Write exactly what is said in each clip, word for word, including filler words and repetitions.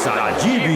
Sa G B.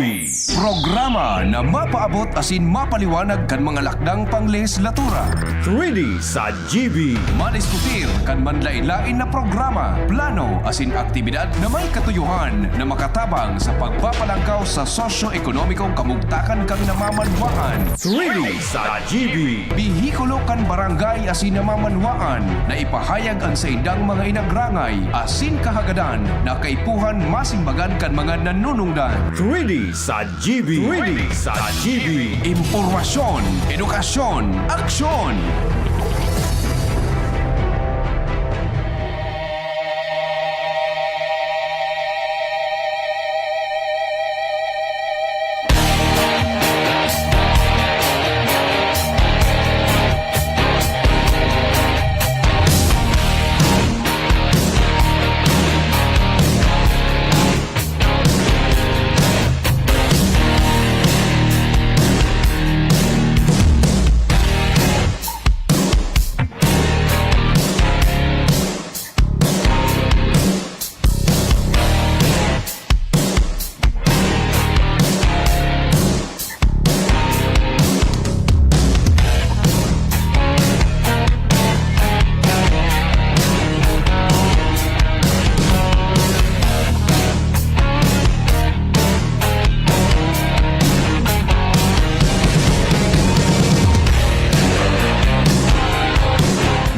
Programa na mapaabot asin mapaliwanag kan mga lakdang panglehislatura. Three D sa G B. Madiskutir kan manlaen-laen na programa, plano asin aktibidad na may katuyohan na makatabang sa pagpapalangkaw sa sosyo-ekonomikong kamugtakan kan namamanwaan. Three D sa G B. Bihikulo kan barangay asin namamanwaan na ipahayag an saindang mga inagrangay asin kahagadan na kaipuhan masimbagan kan mga nanunungdan. Three D sa G B. Three D sa G B. Impormasyon, edukasyon, aksyon.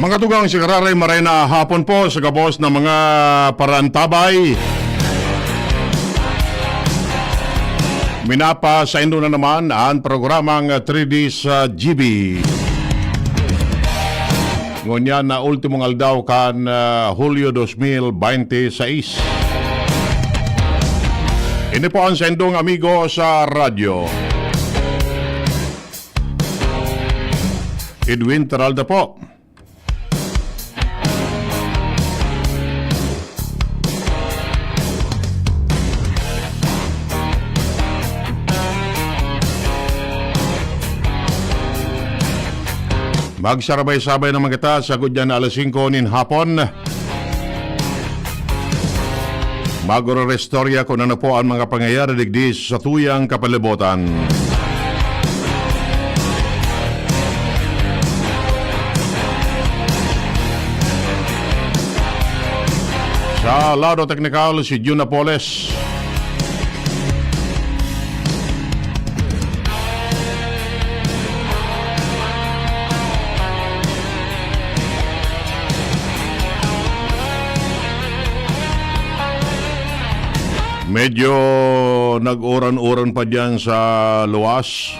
Mga tugang, si Kararay, maray na hapon po sa gabos na mga parantabay. Minapasaindo na naman an programang three D sa G B. Ngunyan na ultimong aldaw kan, ah, Hulyo dos mil bente seis. Ini po ang saindong amigo sa radyo, Edwin Teralda po. Magsarabay-sabay naman kita sagkod diyan na alas singko nin hapon. Magre-restorya kun ano po ang mga pangyayari digdi sa tuyang kapalibutan. Sa lado teknikal, si Jun Napoles. Medyo nag-uran-uran pa diyan sa luwas.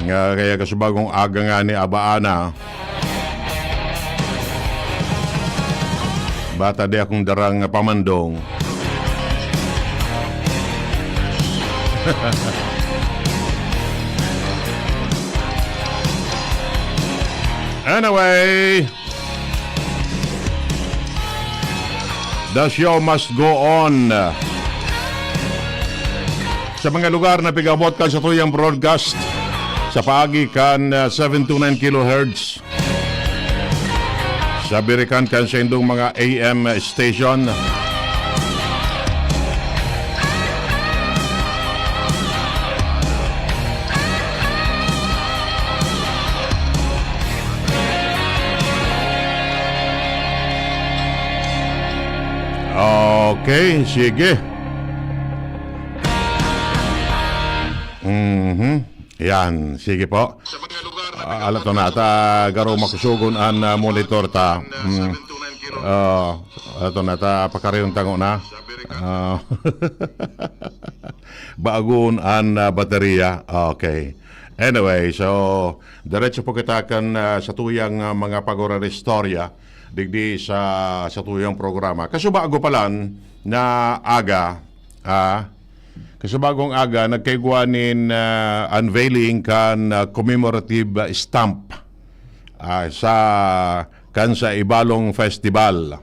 Nga kaya kasubagong aga nga ni abaana. Bata di akong darang pamandong. Anyway, the show must go on. Sa mga lugar na pigabot kan satuyang broadcast, sa paagi kan, ah, seven two nine kilohertz, sa birikan kan saindong mga A M station. Okay, sige. Mhm. Yan, sige po. Ah, ala to na, ta garo makusugon an, ah, monitor ta. Mm. Ah, ala to na, ta pakarayon ta ngona. Ah. Bagon an, ah, baterya. Okay. Anyway, so, diretso po kita kan, ah, satuyang, ah, mga pagurang istorya digdi sa satuyang programa. Kasubago pa lang na aga, ah, kasubagong aga, nagkaigwa nin, ah, unveiling kan, ah, commemorative, ah, stamp, ah, sa, kan sa Ibalong Festival.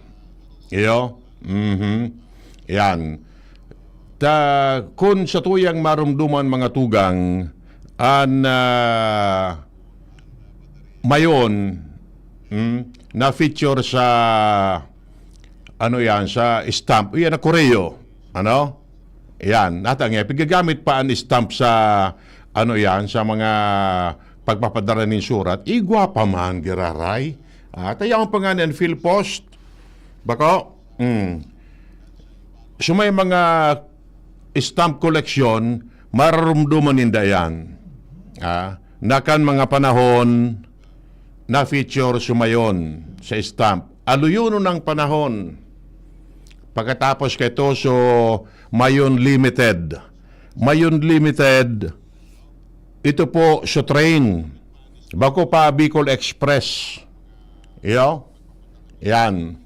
Iyo? Mhm. Yan. Ta, kun satuyang marumduman, mga tugang, an, ah, mayon, Mm, na-feature sa, ano yan, sa stamp. Yan na Koreo. Ano? Yan. Nata nga, pigagamit pa ang stamp sa, ano yan, sa mga pagpapadara nin surat. Igwa pa man, giraray. Ah, tayaon pa nga ni Philpost. Bako? Mm. So may mga stamp collection, mararumduman ninda yan. Ah, na kan mga panahon, na-feature sumayon sa stamp. Aluyonon ang panahon. Pagkatapos kaito, so, Mayon Limited. Mayon Limited, ito po, so train. Bako pa, Bicol Express. Iyo? Yan.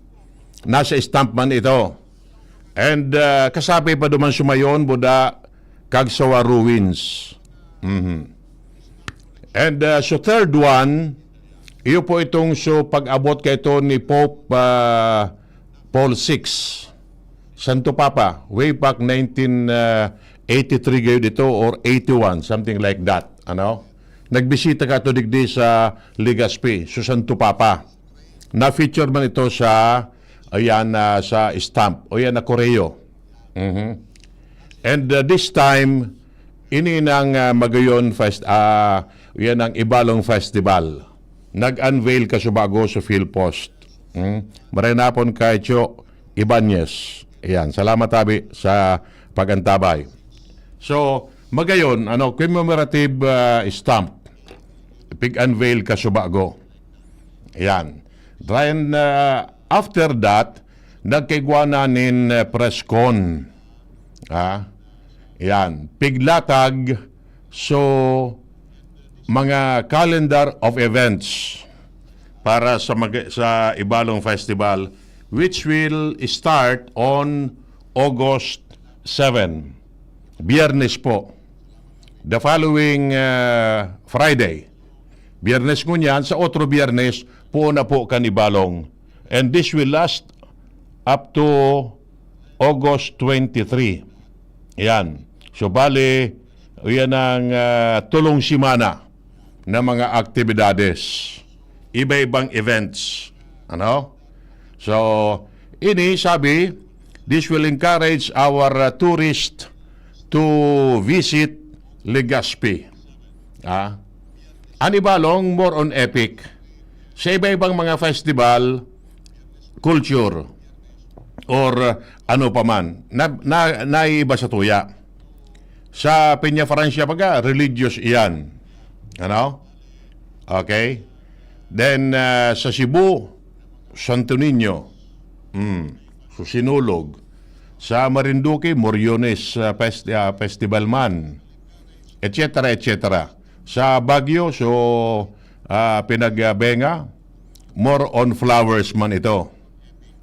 Nasa stamp man ito. And uh, kasabi pa duman sumayon, buda, Kagsawa Ruins. Mhm. And uh, so third one, iyo po itong so pag-abot kay ito ni Pope uh, Paul six, Santo Papa, way back nineteen eighty-three gayo dito or eighty-one, something like that. Ano? Nagbisita ka to digdi sa Legazpi, so Santo Papa. Na-feature man ito sa, ayan, ah, sa stamp, o yan, na Koreo. Mhm. And uh, this time, ini nang uh, Magayon Fest, ah, yan ang Ibalong Festival. Nag-unveil kasubago sa Philpost. Hmm? Maray na pon kay Cho Ibanez. Ayan, salamat tabi sa pag-antabay. So, Magayon, ano, commemorative uh, stamp. Pig-unveil kasubago. Ayan. Then, uh, after that, nagkaigwa na nin uh, press con. Ah, yan. Piglatag, so, mga calendar of events para sa, mag- sa Ibalong Festival, which will start on August seven. Biyernes po. The following uh, Friday. Biyernes ngunyan, sa otro Biyernes, puon na po kan Ibalong. And this will last up to August twenty-three. Yan. So, bali, yan ang ah, tulong semana na mga aktibidades, iba-ibang events. Ano? So, ini, sabi, this will encourage our uh, tourists to visit Legazpi. Ah? An Ibalong, more on epic. Sa iba-ibang mga festival, culture, or uh, ano pa man, na, na, naiiba sa tuya. Sa Peña Francia baga, religious iyan. Ano? Okay? Then, uh, sa Cebu, Santo Niño. Mm. So, Sinulog. Sa Marinduque, Moriones uh, fest- uh, Festival man. Etc., etc. Sa Baguio, so, uh, Pinagbenga, more on flowers man ito.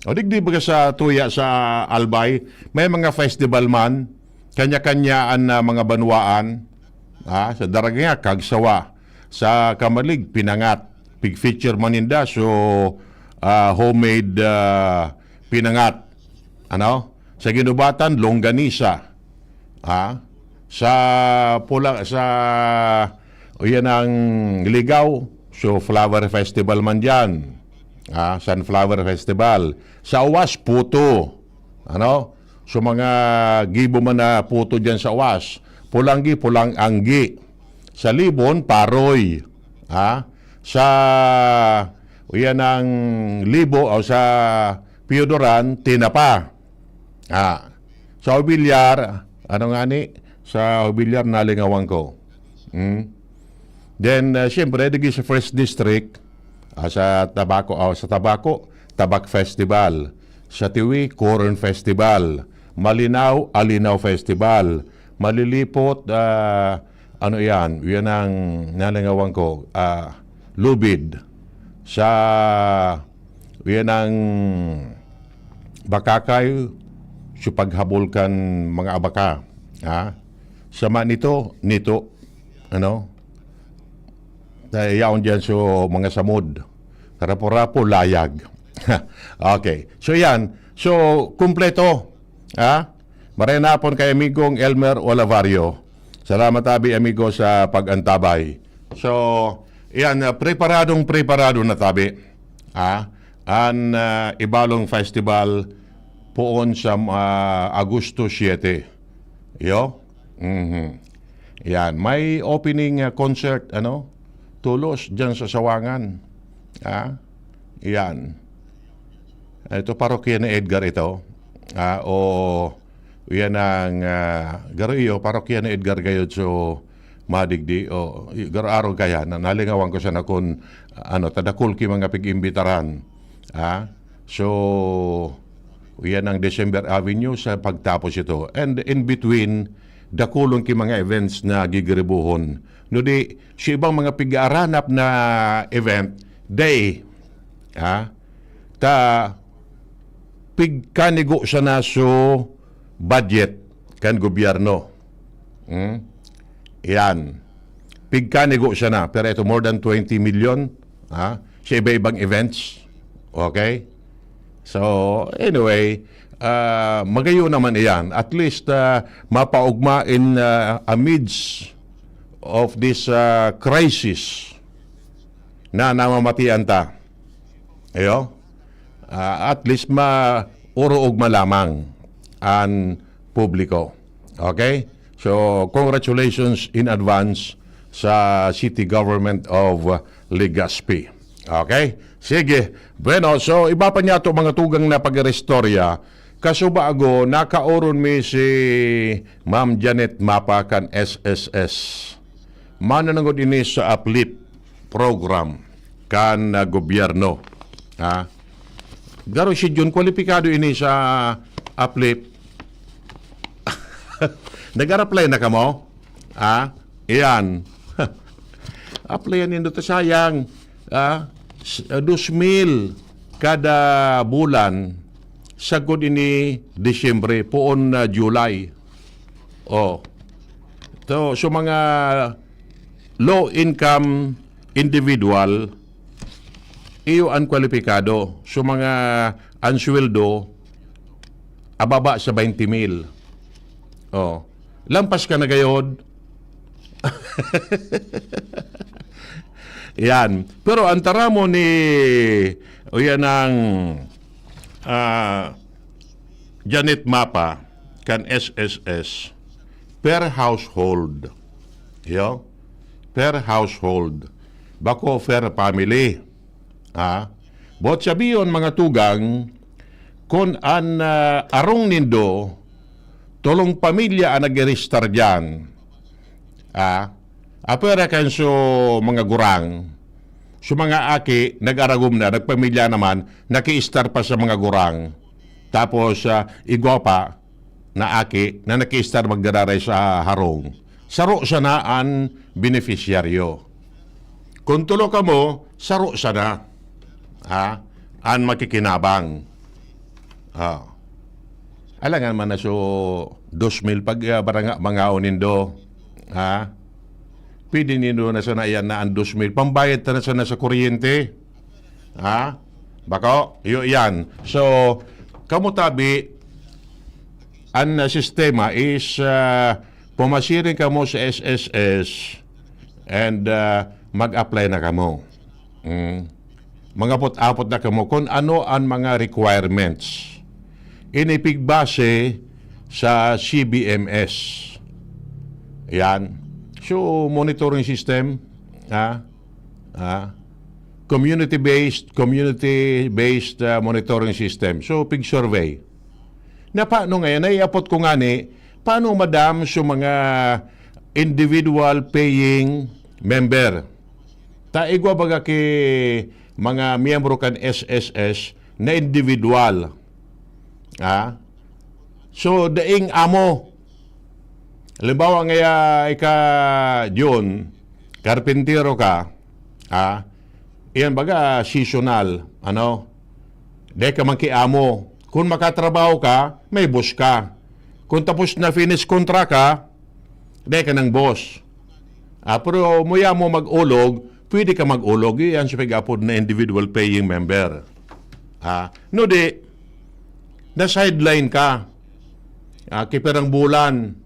O digdi baga sa tuya sa Albay, may mga festival man, kanya-kanya an ah, mga banwaan, ah, sa Daraga nga, Kagsawa, sa Camalig, Pinangat, pig-feature man ninda, so ah, homemade ah, Pinangat, ano? Sa Ginubatan, Longganisa, ha? Sa pula sa o yan ang Ligaw, so flower festival man diyan. Ah, sunflower festival. Sa Uwas, puto. Ano? So mga gibo man na puto diyan sa Uwas. Pulanggi, pulang anggi. Sa Libon, paroy. Ha? Sa o yan ang Libo o sa Piodoran, tinapa. Ah, sa Obilyar, ano nga ni? Sa Obilyar, nalingawan ko. Hmm? Then, uh, siyempre, digi sa First District, ah, sa Tabaco, oh, sa Tabaco, Tabak Festival. Sa Tiwi, Corn Festival. Malinao, Alinaw Festival. Malilipot, ah, ano yan? Yan ang nalingawan ko. Ah, Lubid. Sa, yan ang Bakakay, so paghabol kan mga abaka. Ha? Sa Manito, Nito. Ano? Yaon diyan so mga samod. Rapo-rapo, layag. Okay. So yan. So, kumpleto. Ha? Maray na pon kay amigong Elmer Olavario. Salamat tabi, amigo, sa pag-antabay. So, yan, ah, preparadong preparado na tabi. Ah, an, ah, Ibalong Festival poon sa, ah, Agosto siete. Yo? Mhm. Yan. May opening, ah, concert, ano? Tulos dyan sa Sawangan. Ah? Yan. Ito, parokya ni Edgar ito. Ah, o yan ang, ah, garo iyo, parokya ni Edgar gayod. So, madigdi, o, y-, garo arog kaya, na nalingawan ko sana kun, ano, tadakul ki mga pig-imbitaran. Ah? So, yan ang December Avenue sa pagtapos ito. And in between, dakulon ki mga events na gigiribuhon. No di, sa ibang mga pig-aaranap na event, day, ha? Ta, pigkanigo sana so budget kan gobyerno. Hmm? Yan. Pigkanigo sana. Pero ito, more than twenty million, ha? Sa iba-ibang events. Okay? So, anyway, ah, magayo naman iyan. At least, ah, mapaugma in, ah, amidst of this, ah, crisis na namamatian ta. Ayo? Ah, at least ma-, uruog malamang an publiko. Okay? So, congratulations in advance sa City Government of Legazpi. Okay? Sige. Bueno, so iba pa niya to mga tugang na pag-iristorya. Kasubago, nakaoron mi si Ma'am Janet Mapa kan S S S. Mananangod ini sa uplift program kan, ah, gobyerno. Ha? Garo si Jun, kwalipikado ini sa uplift. Nag-apply na kamo? Ha? Iyan. Applyan nindo ta, sayang. Ha? S-, ah, dos mil kada bulan, sagkod ini Disyembre, poon na July. Oh. So, so mga low income individual, iyo an kwalipikado. So, mga an sweldo, ababa sa twenty mil. Oh. Lampas ka na gayod. Yan. Pero ang taramo ni, o yan ang, ah, Janet Mapa, kan S S S, per household. Yo? Per household. Bako per family. Ha? Boot sabihon, mga tugang, kun an, ah, arong nindo, tolong pamilya an nag-iristar diyan. Ha? Apwera kan so mga gurang, so mga aki, nag-aragom na, nagpamilya naman, nakiistar pa sa mga gurang. Tapos, ah, igwa pa, na aki na nakiistar magdararay sa harong, saro sana an benepisyaryo. Kun tolo kamo, saro sana, ha, an makikinabang. Ah. Alangan man na so dos mil pag, ah, baranga-, mangaon nindo, ha? Pwede nindo na sana iyan na an dos mil. Pambayad ta na sana sa kuryente. Ha? Bako? Iyo iyan. So, kamo tabi, an, ah, sistema is, ah, pumasiring kamo sa S S S and, ah, mag-apply na kamo. Mm. Mangapot-apot na kamo kung ano an mga requirements. Ini pigbase sa C B M S. Yan. So, monitoring system, ha? Ah, community-based, community-based, ah, monitoring system. So, pig-survey. Na paano ngayon? Naiapot ko ngani, paano, madam, sa mga individual paying member? Ta igwa baga ki mga miyembro kan S S S na individual. Ah? So, daing amo. Halimbawa, ngaya ika, Jun, karpintero ka, ah? Iyan baga seasonal, ano? Dai ka man ki amo. Kun makatrabaho ka, may boss ka. Kun tapos na finish kontra ka, dai ka nang boss. Ah, pero muya mo mag-olog, pwede ka mag-olog. Iyan siya pag-apod na individual paying member. Ah, no di, na-sideline ka. Ah, kiperang bulan.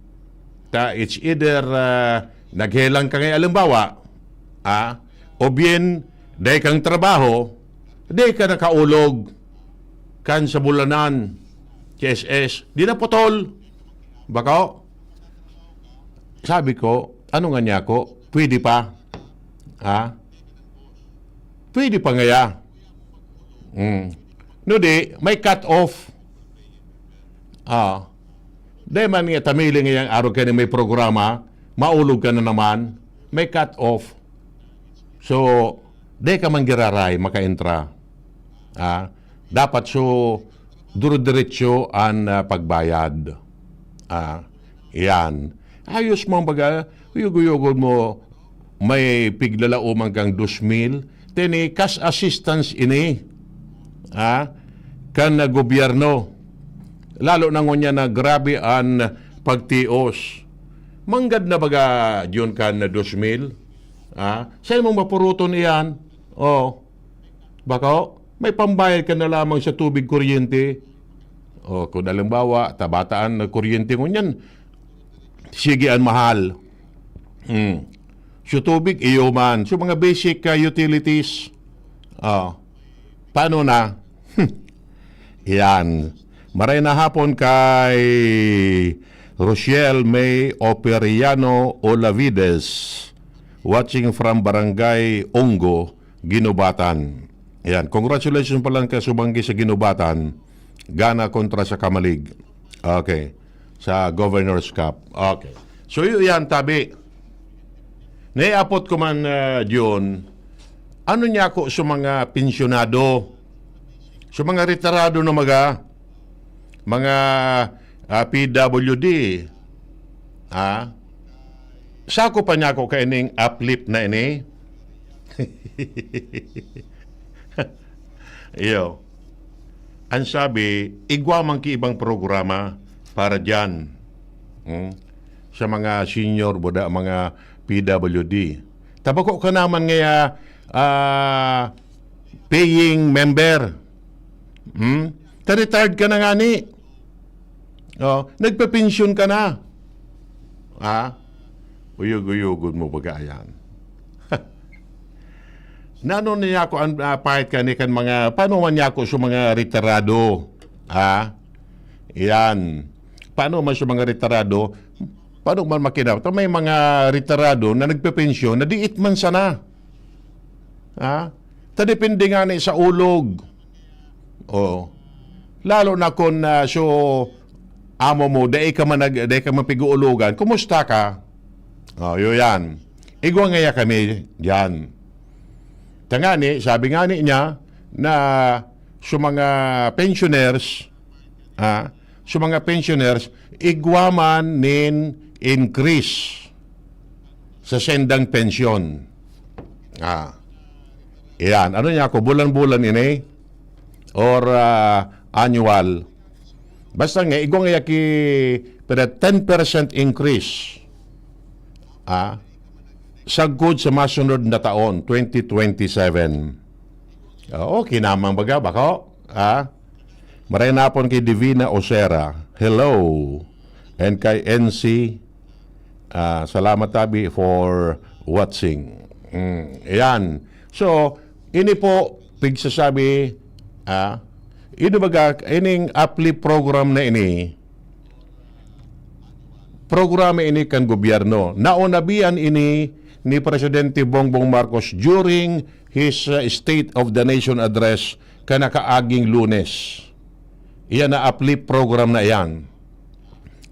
Ta, it's either, ah, naghelang ka ngay-, alimbawa, ah, o bien, dai kang trabaho, Di ka nakaulog kan sa bulanan, K S S. Di na putol. Bako? Sabi ko, ano nga niya ako? Pwede pa? Ha? Pwede pa ngaya? Mm. No di, may cut off. Ah. Di man nga tamili ngayang araw kaya may programa, maulog ka na naman, may cut off. So, di ka man giraray makaentra. Ah, dapat so duro-diretso an, ah, pagbayad. Ah, iyan. Ayos mo, baga, uyog-uyogon mo, may piglalauman kang dos mil, tini cash assistance ini, ah, kan, ah, gobyerno. Lalo na ngunyan na grabe an pagtios. Manggad na baga diyon kan dos mil? Ah, sa imong mapuruton iyan? Oh. Bako, may pambayad ka na lamang sa tubig, kuryente. O, kung halimbawa, tabataan na kuryente ngunyan, sige, an mahal. Hmm. So, tubig, iyo man. So, mga basic, ah, utilities. Ah, paano na? Yan. Maray na hapon kay Rochelle May Operiano Olavides, watching from Barangay Onggo, Guinobatan. Ayan, congratulations pala kay Subanggi sa Guinobatan. Gana kontra sa Camalig. Okay. Sa Governor's Cup. Okay. So, yun yan, tabi. Naiapot ko man, ah, Jun, ano niya ako sa mga pensyonado, sa mga retirado na mga, mga, ah, P W D, ha? Sako pa niya ako kaining uplift na ini? Iyo. Ang sabi, igwa man ki ibang programa para diyan. Hmm? Sa mga senior, buda, mga P W D. Tabako ka naman ngaya, ah, paying member. Hmm? Ta-retired ka na ngani. Oh, nagpepensyon ka na. Ha? Uyog-uyogon mo baga yan. Nano niya ako an, ah, pahit kani kan mga, paano man niya ako sa mga retirado? Ha? Yan. Paano man sa mga retirado? Paano man makinap? May mga retirado na nagpepensyon na diit man sana. Ha? Ta depende nga ni sa ulog. Oh. Lalo na kung, ah, so, amo mo, dai ka man nag-, dai ka man pig-uulugan. Kumusta ka? Oh, yun yan. Igwa ngaya kami diyan. Tangani, sabi nga ni niya na sa mga pensioners, ah, sa mga pensioners, igwa man nin increase sa sendang pensyon. Ah. Iyan. Ano niya ako? Bulan-bulan ini? Or, ah, annual? Basta nga, igwa nga ki, pero ten percent increase. Ah. Sagkod sa masunod na taon, twenty twenty-seven. Ah, okay naman baga, bako? Ah. Maray na hapon kay Divina Osera. Hello. And kay N C, ah, salamat tabi for watching. Mm, ayan. So, ini po, pigsasabi, ah, ini baga, ining uplift program na ini, programa ini kan gobyerno. Naonabian ini ni Presidente Bongbong Marcos during his, uh, State of the Nation Address kanakaaging Lunes. Iyan na uplift program na iyan.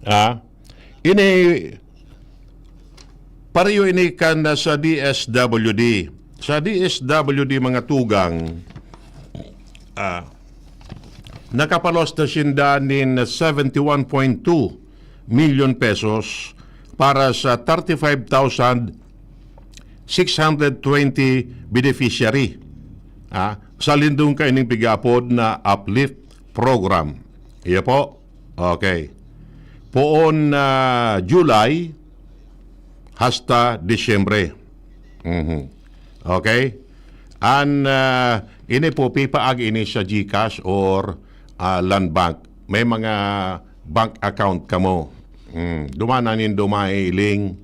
Ah, ini, pareho ini kan sa D S W D. Sa D S W D, mga tugang, ah, nakapalos na sinda nin seventy-one point two million pesos para sa thirty-five thousand six hundred twenty beneficiary, ah, sa lindong kaining pig-aapod na uplift program. Iya po. Okay. Poon na July hasta Disyembre. Mhm. Okay? An, ah, ini po, pipaagi ini sa GCash or, ah, Land Bank. May mga bank account kamo. Mm. Duman na nindo mailing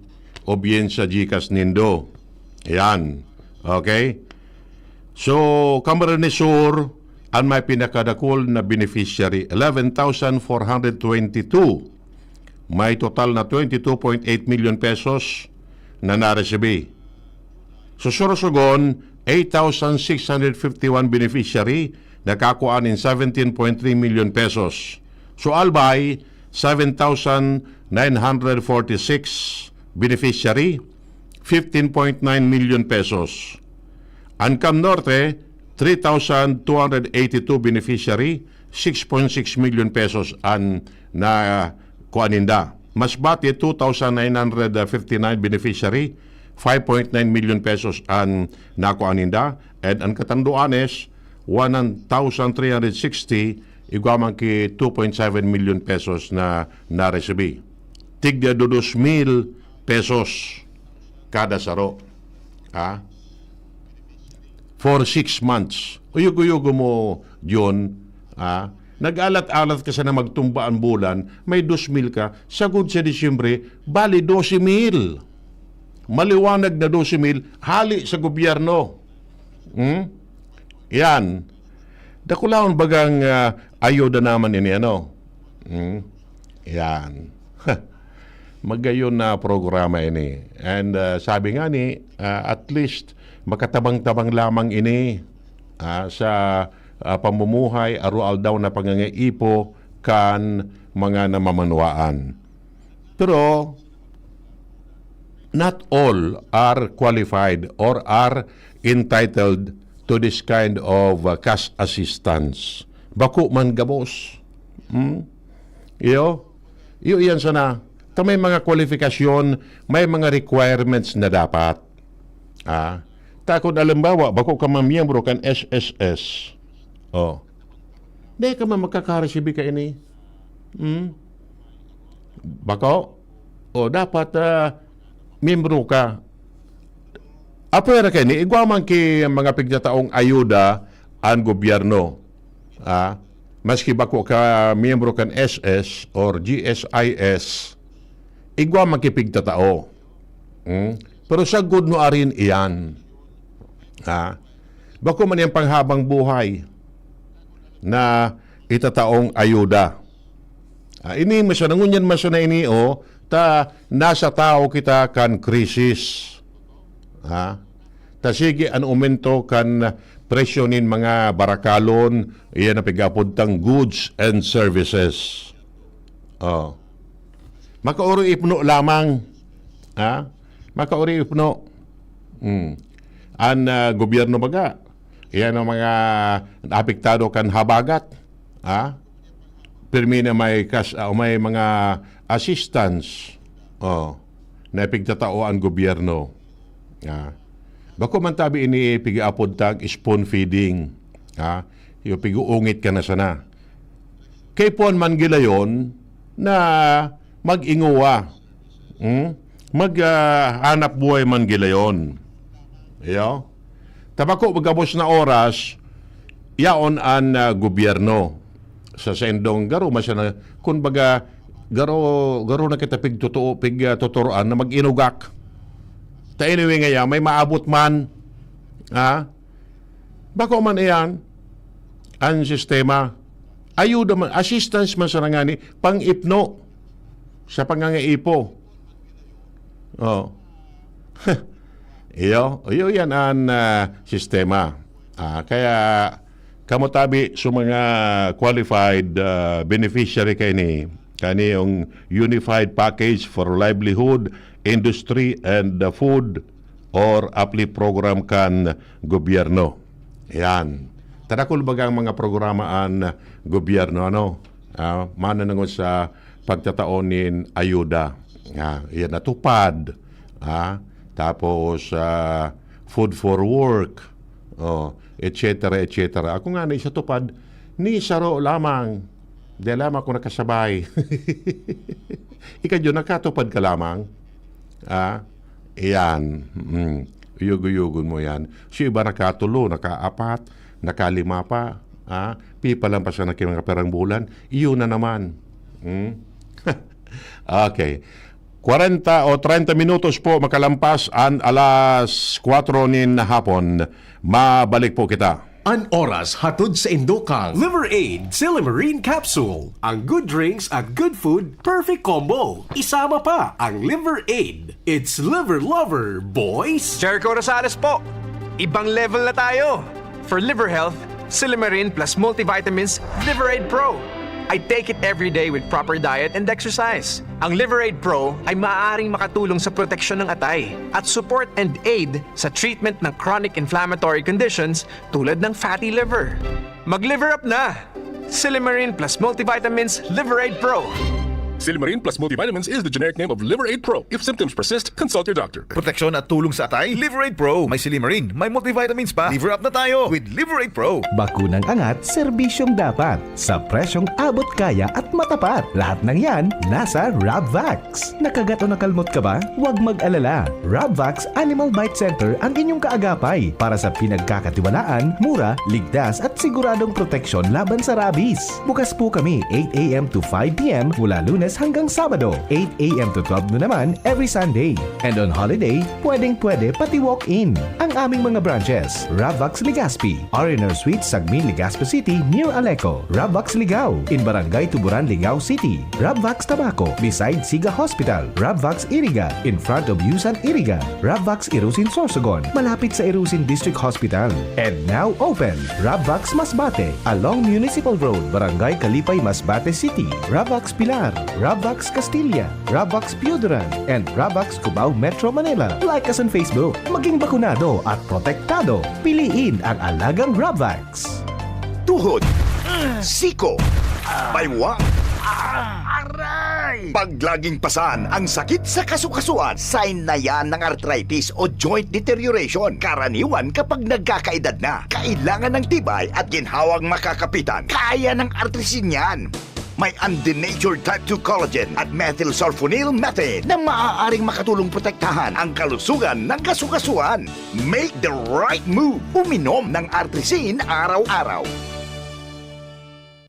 o bien sa GCash nindo. Ayan. Okay? So, Camarines Sur an may pinakadakul na beneficiary, eleven thousand four hundred twenty-two. May total na twenty-two point eight million pesos na naresibi. So, Sorsogon, eight thousand six hundred fifty-one beneficiary, nakakua nin seventeen point three million pesos. So, Albay, seven thousand nine hundred forty-six beneficiary, fifteen point nine million pesos. An Cam Norte, three thousand two hundred eighty-two beneficiary, six point six million pesos an na kuha ninda. Masbate, two thousand nine hundred fifty-nine beneficiary, five point nine million pesos an nakuha ninda. And an Catanduanes, one thousand three hundred sixty, igwa man ki two point seven million pesos na naresibi. Tigda dos mil pesos kada saro. Ha? For six months. Uyog-uyogo mo, John, ha? Nag-alat-alat ka sana magtumba an bulan, may dos mil ka, sagkod sa Disyembre, bali doce mil. Maliwanag na doce mil, hali sa gobyerno. Hmm? Yan. Dakulahon bagang, ah, ayuda naman ini, ano? Hmm? Yan. Magayon na programa ini. And, ah, sabi nga ni, ah, at least, makatabang-tabang lamang ini, ah, sa, ah, pamumuhay, aroaldaw na pangangaipo kan mga namamanwaan. Pero, not all are qualified or are entitled to this kind of, uh, cash assistance. Bako man gabos. Hmm? Iyo? Iyo iyan sana. Ta may mga kwalifikasyon, may mga requirements na dapat. Ah? Ta kun alimbawa, bako ka mamiyembro kan S S S. Oh. Di ka man magkakaresibi ka ini. Hmm? Bako? O dapat, ah, miyembro ka. Apwera kaini, igwa man ki mga pigtataong ayuda an gobyerno. Ah, maski bako ka miyembro kan S S or G S I S, igwa man ki pigtatao. Hmm? Pero sagkod no arin iyan. Ha? Bako man iyang panghabang buhay na itataong ayuda. Ah, ini masana, ngunyan masana ini, oh, ta nasa tawo kita kan krisis. Ha? Ta sige an aumento kan presyo nin mga barakalon, iyan ang pig-aapod tang goods and services. Oh. Makaoripno lamang. Ha? Makaoripno. Hmm. An, ah, gobyerno baga, iyan ang mga naapektado kan habagat. Ha? Pirmi na may kas-, ah, may mga assistance. Oh, na pigtatao an gobyerno. Ah. Bako man tabi ini pig-aapod tag spoon feeding. Ha? Yung pig-uungit ka na sana. Kay puan man gilayon na mag-ingowa. Hmm? Mag, ah, hanap buhay man gilayon. Iyo? Ta bako gabos na oras, yaon an, ah, gobyerno. Sa saindong garo, masya na, kun baga, garo, garo na kita pigtotoo, pig, ah, tuturoan na mag-inugak. Ta anyway nga yan, may maabot man. Ha? Bako man iyan, an sistema. Ayuda man, assistance man sana ngani, pang-ipno sa pangangaipo. Oh. Iyo, iyo yan an, ah, sistema. Ah, kaya kamo tabi sa mga qualified, ah, beneficiary kaini, kani yung Unified Package for Livelihood, Industry and the Food or UPLIFT program kan gobyerno. Yan. Tadakol baga ang mga programa an gobyerno, ano? Ah, mananangod sa pagtatao nin ayuda. Ah, yan natupad. Ah, tapos, ah, food for work. Oh, et cetera, et cetera. Ako nga na isa tupad, ni saro lamang. Di lamang ako nakasabay. Ikaw, John, nakatupad ka lamang? Ah, iyan. Mm. Uyog-uyogon mo yan. So, iba nakatulo, nakaapat, nakalima pa. Ah, pipalampas na ki mga pirang bulan. Iyo na naman. Mm? Okay. Kwarenta o treinta minutos po makalampas an alas kwatro nin hapon. Mabalik po kita. An oras hatod sa indo kan Liver Aid Silymarin Capsule. Ang good drinks at good food, perfect combo. Isama pa ang Liver Aid. It's Liver Lover, boys! Jericho Rosales po, ibang level na tayo! For liver health, Silymarin plus multivitamins, Liver Aid Pro. I take it every day with proper diet and exercise. Ang Liver Aid Pro ay maaaring makatulong sa proteksyon ng atay at support and aid sa treatment ng chronic inflammatory conditions tulad ng fatty liver. Mag-liver up na! Silymarin plus multivitamins, Liver Aid Pro. Silymarin plus multivitamins is the generic name of Liver Aid Pro. If symptoms persist, consult your doctor. Proteksyon at tulong sa atay, Liver Aid Pro. May silymarin, may multivitamins pa. Liver up na tayo with Liver Aid Pro. Bakunang angat, serbisyong dapat. Sa presyong abot kaya at matapat. Lahat ng yan, nasa Rabvax. Nakagat o nakalmot ka ba? Huwag mag-alala. Rabvax Animal Bite Center ang inyong kaagapay para sa pinagkakatiwalaan, mura, ligtas at siguradong proteksyon laban sa rabies. Bukas po kami eight a m to five p m mula Lunes hanggang Sabado, eight a m to twelve noon naman every Sunday. And on holiday, pwedeng-pwede pati walk-in. Ang aming mga branches, Rabvax Legazpi, R and R Suite, Sagmin, Legazpi City, near Aleco, Rabvax Ligao, in Barangay Tuburan, Ligao City, Rabvax Tabaco, beside Siga Hospital, Rabvax Iriga, in front of Yusan Iriga, Rabvax Irusin Sorsogon, malapit sa Irusin District Hospital. And now open, Rabvax Masbate, along Municipal Road, Barangay Kalipay, Masbate City, Rabvax Pilar, Rabvax Castilla, Rabvax Pioduran, and Rabvax Cubao, Metro Manila. Like us on Facebook. Maging bakunado at protektado. Piliin ang alagang Rabvax. Tuhod, siko, baywang, aray! Pag laging pasan ang sakit sa kasukasuan, sign na yan ng arthritis o joint deterioration. Karaniwan kapag nagkakaedad na, kailangan ng tibay at ginhawang makakapitan. Kaya ng Artrisin yan. May undenatured type two collagen at methylsulfonyl methane na maaaring makatulong protektahan ang kalusugan ng kasukasuan. Make the right move. Uminom ng Artrisin araw-araw.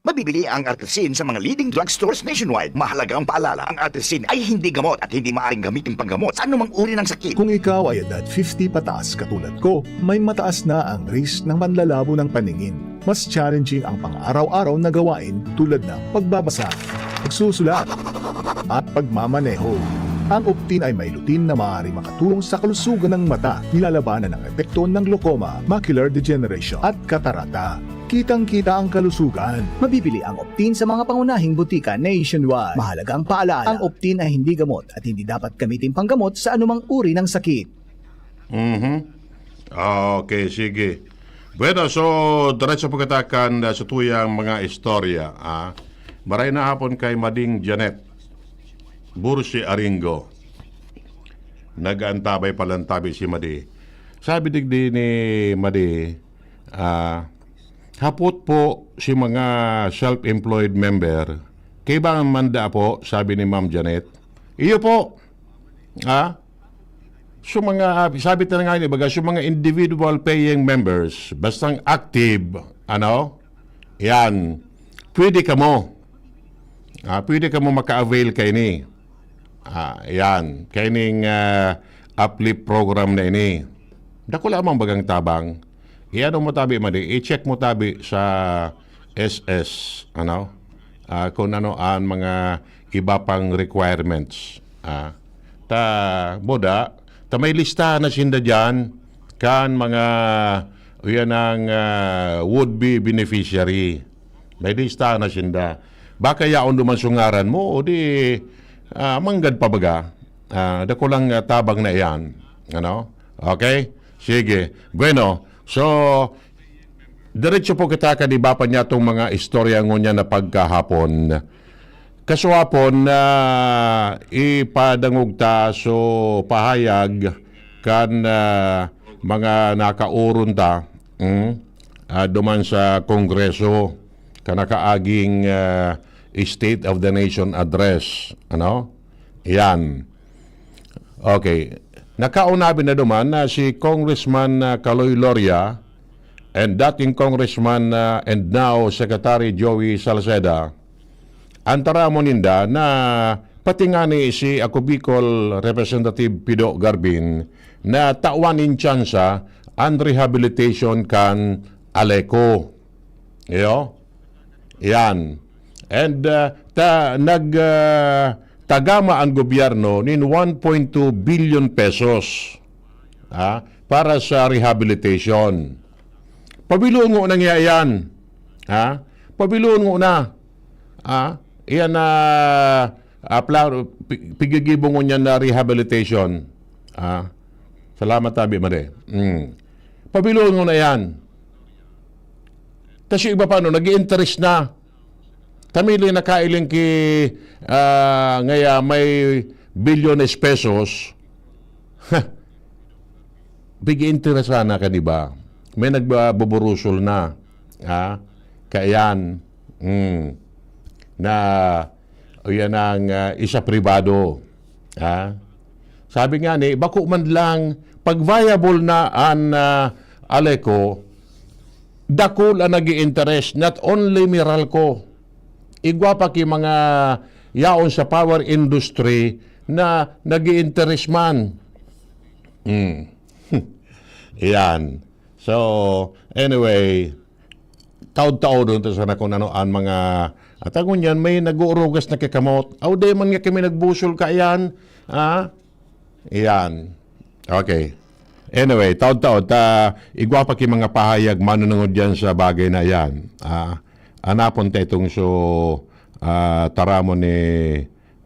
Mabibili ang Artrisin sa mga leading drugstores nationwide. Mahalagang paalala, ang Artrisin ay hindi gamot at hindi maaaring gamitin panggamot sa anumang uri ng sakit. Kung ikaw ay edad fifty pataas katulad ko, may mataas na ang risk ng panlalabo ng paningin. Mas challenging ang pang-araw-araw na gawain tulad ng pagbabasa, pagsusulat, at pagmamaneho. Ang Optin ay may lutein na maaaring makatulong sa kalusugan ng mata, nilalabanan ang epekto ng glaucoma, macular degeneration, at katarata. Kitang-kita ang kalusugan. Mabibili ang Optin sa mga pangunahing butika nationwide. Mahalagang paalala, ang Optin ay hindi gamot at hindi dapat gamitin panggamot sa anumang uri ng sakit. Mhm. Okay, sige. Bueno, so, diretso po kita kan, ah, sa tuyang mga istorya, ah. Maray na hapon kay Mading Janet Bursi Aringo. Nag-aantabay palantabi si Madi. Sabi digdi ni Madi, ah, "Hapot po si mga self-employed member, kaibahan manda po," sabi ni Ma'am Janet. Iyo po. Ah? So, mga, sabi ta na nga ni baga, so, mga individual paying members, bastang active, ano, yan, pwede kamo. Ah, pwede kamo maka-avail kaini. Ah, yan, kaining, ah, uplift program na ini. Dako lamang bagang tabang. Iano mo tabi, Madi, i-check mo tabi sa S S, ano? Ah, kung ano ang mga iba pang requirements. Ah, ta, boda, ta may listahan na sinda diyan kan mga, yan ang, ah, would be beneficiary. May listahan na sinda. Baka yaon duman sa ngaran mo, o di, ah, manggad pa baga. Ah, dako lang, ah, tabang na iyan. Ano? Okay? Sige. Bueno, so, diretso po kita kan iba pa niyatong mga istorya ngunyan na pagkahapon. Kasuhapon na ipadangog ta so pahayag kan, ah, mga nakaoron ta, mm, ah, duman sa Kongreso, kan nakaaging, ah, State of the Nation Address. Ano? Yan. Okay. Nakaunabi na duman na si Congressman, ah, Kaloy Loria and dating Congressman, ah, and now Secretary Joey Salceda, an taramon ninda na Pati ngani si Ako Bicol Representative Pido Garbin na tawan nin tsansa an rehabilitation kan Aleco. Iyo? Yan. And, ah, ta-, nag, ah, tagama an gobyerno nin one point two billion pesos, ah, para sa rehabilitation. Pabilongo na niya yan. Ha? Pabilongo na. Ha? Iyan na, ah, plano, pi-, pigigibong niya na rehabilitation. Ha? Salamat, Abi Mare. Mm. Pabilongo na yan. Tas yung iba pa, ano, nag-i-interest na. Kami lang nakailing ki, ah, ngaya may bilyones pesos. Pig-iinteresan na ka, di ba? May nagbaburusol na. Ha? Kaya yan. Mm. Na, o yan ang, ah, isa pribado. Ha? Sabi nga ni, bako man lang, pag viable na an, ah, Aleco, dakul ang nag interest, not only Meralco. Igwa pa ki mga yaon sa power industry na nag interest man. Hmm. Yan. So, anyway, taod-taodon ta sana kun ano an mga, at ngunyan may nag-uurugas na ki kamot. Aw, di man nga kami nagbusol kaiyan. Ah? Iyan. Okay. Anyway, taod-taod ta igwa pa ki mga pahayag manunungod diyan sa bagay na iyan. Ah, anapon ta itong so, ah, taramon ni,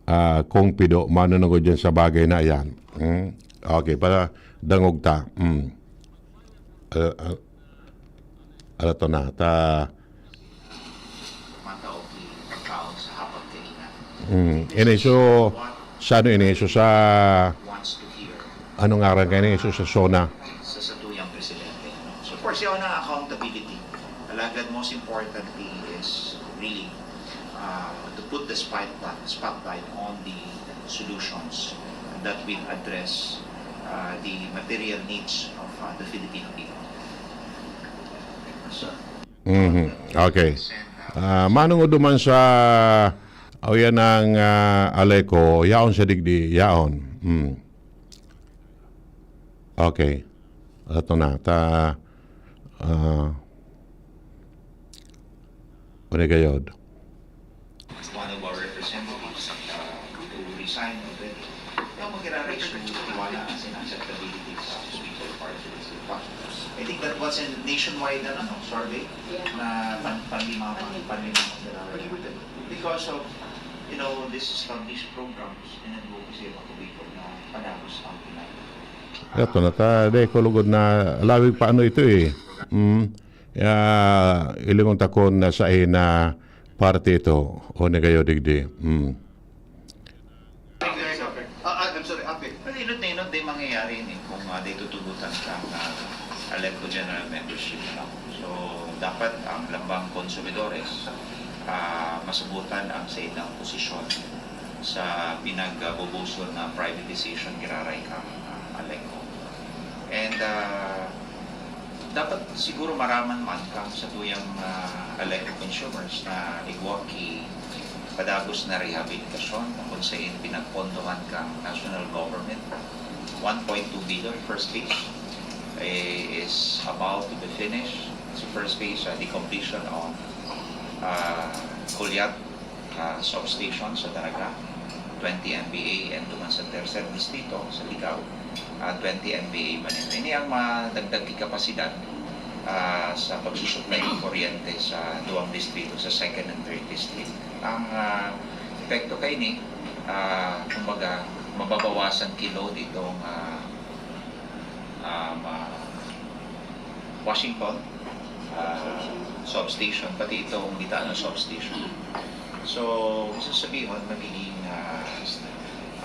ah, Kong Pido manunungod diyan sa bagay na iyan. Hmm? Okay, para dangog ta. Hmm. Ah, ah, ano to na? Ta Mata o pagkaon sa hapag kainan. Mm. Ini so, sa ano ini? So, sa wants to hear ano ngaran ka ini? So, sa SONA. Sa satuyang presidente, ano? So, of course, yun ang accountability. Alagad, most importantly is really, uh, to put the spotlight, spotlight on the solutions that will address, uh, the material needs of, uh, the Filipino people. So, Mhm. Okay. Ah, manong duman sa, o yan ang, ah, Aleco, yaon sa digdi, yaon. Hmm. Okay. Ato na. Ta, ah, Unigayod. One of our representatives, uh, who resigned already. Kaya mo kira-raise yung tiwala sa inacceptability sa Speaker Party List. I think that was a nationwide, ano, survey na pan-, panlima, panlima. Because of, you know, this established programs, and then, kasi makabikol na padagos ang pinag- Ito na ta, di ko lugod na lawig pa ano ito eh. Mm. Ya, ilingon ta kun sa ina parte ito, o ni kayo digdi. Mm. Ah, ah, I'm sorry, Ape. Pero inot na inot, di mangyayari ini kung, ah, di tutugutan kang, ah, Aleco General Membership, no? So, dapat ang lambang konsumidores, ah, masubutan ang sa ilang posisyon sa pinagbubuso na privatization giraray kang, ah, Aleco. And, ah, dapat siguro maraman man kang satuyang, ah, Aleco consumers na igwa ki padagos na rehabilitasyon na kung sain pinagpondohan kang national government, one point two billion first phase, eh, is about to be finished. Sa first phase, ah, the completion of, ah, Culiat, ah, substation sa Daraga, twenty M V A, and duman sa Tercer Distrito, sa Ligao, ah, twenty M V A man ito. Ini ang madagdag ki kapasidad, ah, sa pagsusuplay ng kuryente sa duwang distrito, sa second and third district. Ang, ah, epekto kaini, ah, kumbaga, mababawasan ki load itong, ah, ah, ma-, Washington, ah, substation, pati itong Gitano substation. So, gusto sabihon, magiging, ah, st-,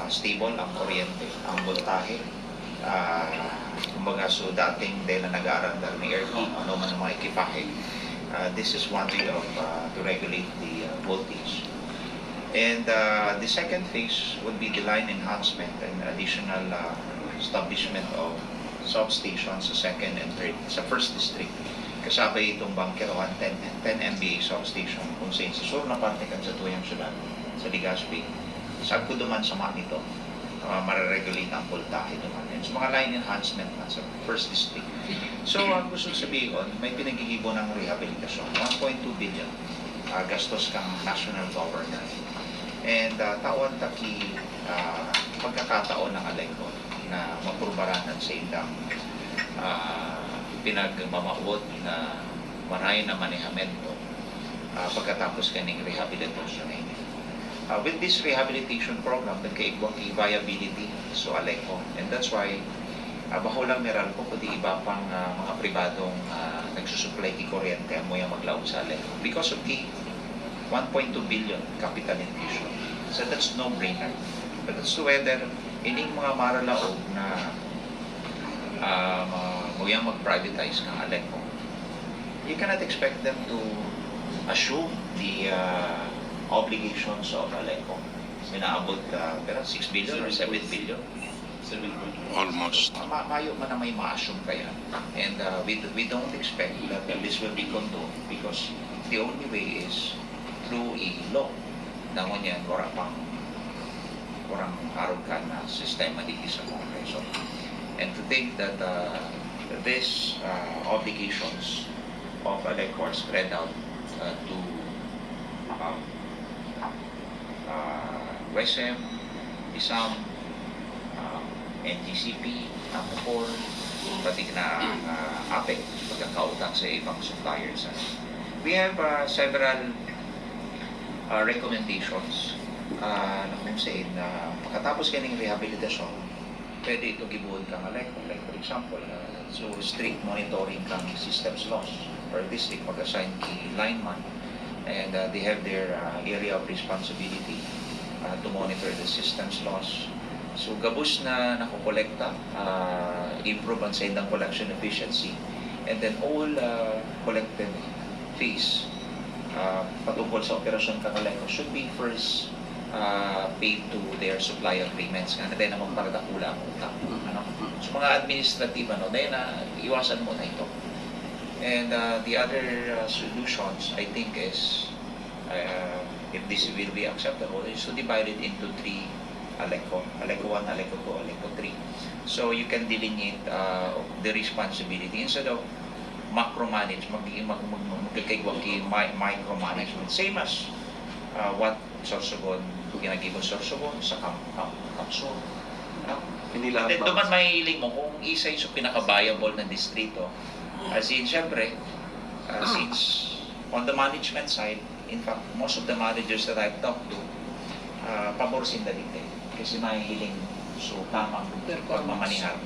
ah, stable ang kuryente, ang boltahe. Ah, kumbaga, so dating dahil na nag-aarandar ni aircon, ano man ang mga ekipahe, ah, this is one way of, ah, to regulate the, ah, voltage. And, uh, the second phase would be the line enhancement and additional, uh, establishment of substations sa second and third, sa first district. Kasabay itong Bunker one, ten, ten M V A substation, kung sa, sa sur na parte kan satuyang syudad, sa Legazpi, Sagkod duman sa money to, ah, mareregulate ang pultahe duman. And sa mga line enhancement na sa first district. So, ang gusto sabihin, may pinaghihibo ng rehabilitasyon, one point two billion, ah, gastos kang national government. And, ah, tawan ta ki, ah, pagkakataon ng Aleco na mapurbaran ang sa indang, ah, pinagmamawot na maray na manehamento, ah, pagkatapos kaning rehabilitasyon na ini. Ah, with this rehabilitation program, nagkaigwa ki viability so Aleco. And that's why, ah, bako lang Meralco, kundi iba pang, ah, mga pribadong, ah, nagsusuplay ki kuryente ang muyang maglaog sa Aleco. Because of the one point two billion capital infusion. So that's no-brainer. But as to whether ining mga maralaog na, ah, ma-, muyang mag-privatize ng Aleco, you cannot expect them to assume the, ah, obligations of Aleco. Minaabot, ah, pero six billion or seven billion. Almost. Ma-, mayo man na may ma-assume kaya. And, uh, we, we don't expect that, uh, this will be condoned because the only way is through a law. Na ngunyan, wala pang, walang arog kan na sistema dito sa Kongreso. And to think that, uh, this, uh, obligations of Aleco spread out, uh, to, um, ah, WESM, BSAM, ah, N G C P, AMOCOR, pati na ang, ah, APEC, pagkakautang sa ibang suppliers. Ano. We have, ah, several, ah, recommendations, ah, na kung saan, ah, pagkatapos kaning rehabilitasyon, pwede ito gibohon kang Aleco. Like, for example, ah, so strict monitoring kang systems loss. Per district, mag-assign ki lineman. And, ah, they have their, ah, area of responsibility, ah, to monitor the systems loss. So, gabos na nakokolekta, ah, improve ang sa indang collection efficiency. And then all, ah, collected fees, ah, patungkol sa operasyon kang Aleco should be first, ah, paid to their supply agreements. Nga na tayo na magparadakula ang utang. Ano? So, mga administrative, ano, dahil na iwasan mo na ito. And, ah, the other, ah, solutions, I think, is, ah, if this will be acceptable, is to divide it into three Aleco. Aleco one, Aleco two, Aleco three. So, you can delineate, ah, the responsibility instead of macro-manage, mag-, mag-, mag-, magkakaigwa ki mi-, micromanagement. Same as, ah, what Sorsogon, ginagibo Sorsogon, sa Cam-, Cam-, Camsur. Ano? Hindi lahat. Then, ba- duman mahihiling mo kung isa yung pinaka-viable na distrito. As in, syempre, ah, since on the management side, in fact, most of the managers that I've talked to, ah, pabor sinda dito. Kasi mahihiling so tamang pagmamaneho.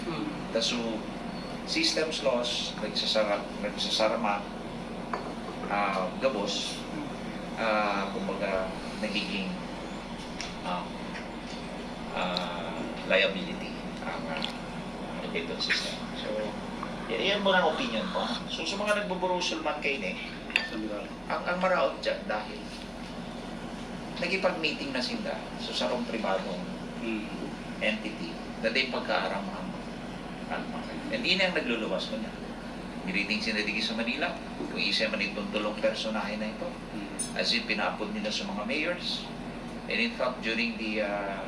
Hmm. Ta so, systems loss, nagsasara-, nagsasarama, ah, gabos, ah, kumbaga, nagiging, ah, ah, liability ang, ah, ang debit system. So, y-, yan muna ang opinion ko. So, sa mga nagbuburusol man kayo, eh, ang, ang maraot dyan, dahil nakipag-meeting na sila sa sarong pribadong entity na di pagkaaram ang, ang mga. And ini ang nagluluwas ko niya. Meeting sila dito sa Manila, kung isa man itong tulong personahe na ito. As in, pinaapod nila sa mga mayors. And in fact, during the, ah,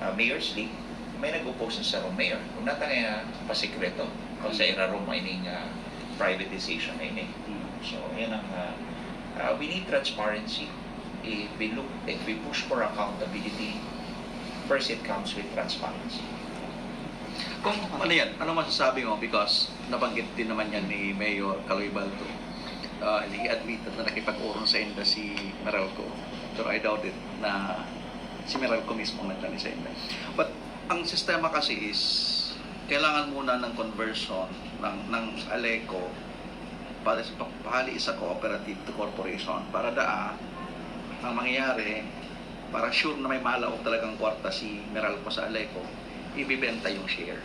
ah, Mayors League, may nag-oppose sa sarong mayor. Kung natangay na pasikreto, o sa irarong ining, ah, privatization na ini. So, yan ang, ah, ah, we need transparency. If we look, if we push for accountability, first it comes with transparency. Kung ano yan, ano masasabi mo? Because nabanggit din naman yan ni Mayor Caloy Baldo. Ah, he admitted na nakipag-urong sa inda si Meralco. Pero I doubt it na si Meralco mismo ang nagdali sa inda. But ang sistema kasi is, kailangan muna ng conversion ng, ng Aleco para sa pa-, pahali sa cooperative to corporation. Para daa, ang mangyayari, para sure na may malaog talagang kwarta si Meralco sa Aleco, ibibenta yung share.